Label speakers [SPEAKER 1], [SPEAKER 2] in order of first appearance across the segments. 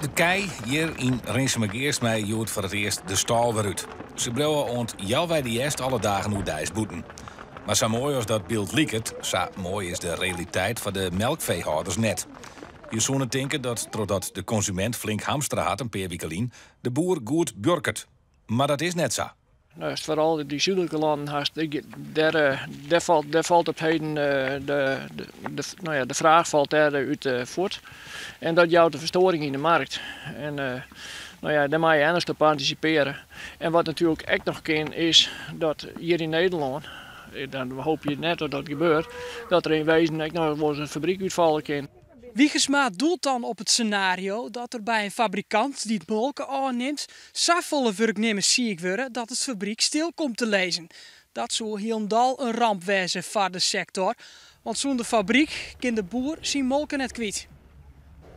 [SPEAKER 1] De kij hjir yn Rinsumageast meie hjoed foar it earst de stâl wer út. Se bliuwe oant healwei de hjerst alle dagen oerdeis bûten. Mar sa moai as dat byld liket, sa moai is de realiteit foar de melkfeehâlders net. Je soene tinke dat trochdat de konsumint flink hamstere hat in pear wike lyn, de boer goed buorket. Mar dat is net sa.
[SPEAKER 2] No, ast foaral dy súdlike lannen hast, dêr falt, dêr falt op 't heden de, de, no ja, de fraach falt dêr út fuort. En dat jout in ferstoaring yn de markt. En no ja, dêr moatte je ergens op antisipearje. En wat natuerlik ek noch kin is dat hjir yn Nederlân, dan hoopje je net dat dat gebeurt, dat der yn wezen ek noch wolris in fabryk útfalle kin.
[SPEAKER 3] Wiegersma doelt dan op it senario dat der by in fabrikant dy't molke ôfnimt safolle wurknimmers siik wurde dat it fabryk stil komt te lizzen. Dat soe hielendal in ramp wêze foar de sektor, want sûnder fabryk kin de boer syn molke net kwyt.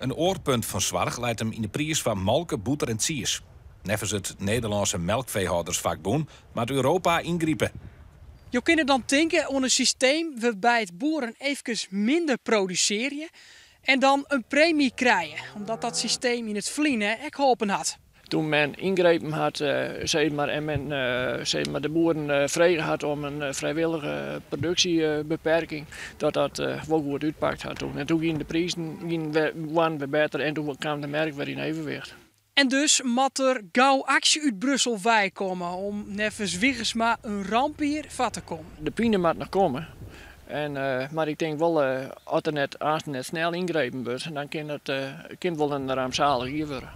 [SPEAKER 1] In oar punt fan soarch leit him yn de priis foar molke, bûter en tsiis. Neffens it Nederlânske melkfeehâldersfakbûn moat Europa yngripe.
[SPEAKER 3] Jo kinne dan tinke oan in systeem wêrby't boeren efkes minder produsearje en dan in premy krije, omdat dat systeem yn it ferline ek holpen hat.
[SPEAKER 2] Toen men yngrepen hat sis mar, en men sis mar, de boeren frege hat om in frijwillige produksjebeperking, dat dat wol goed útpakt hat toen. En toen giene de prizen giene wer better en toen kaam de merk wer yn evenwicht.
[SPEAKER 3] En dus moat der gau aksje út Brussel weikomme om neffens Wiegersma in rampjier foar te kommen.
[SPEAKER 2] De pine moat noch komme. En, mar ik tink wol, as der net, aanst net snel yngrepen wurdt, dan kin it kin wol in rampsalich jier wurde.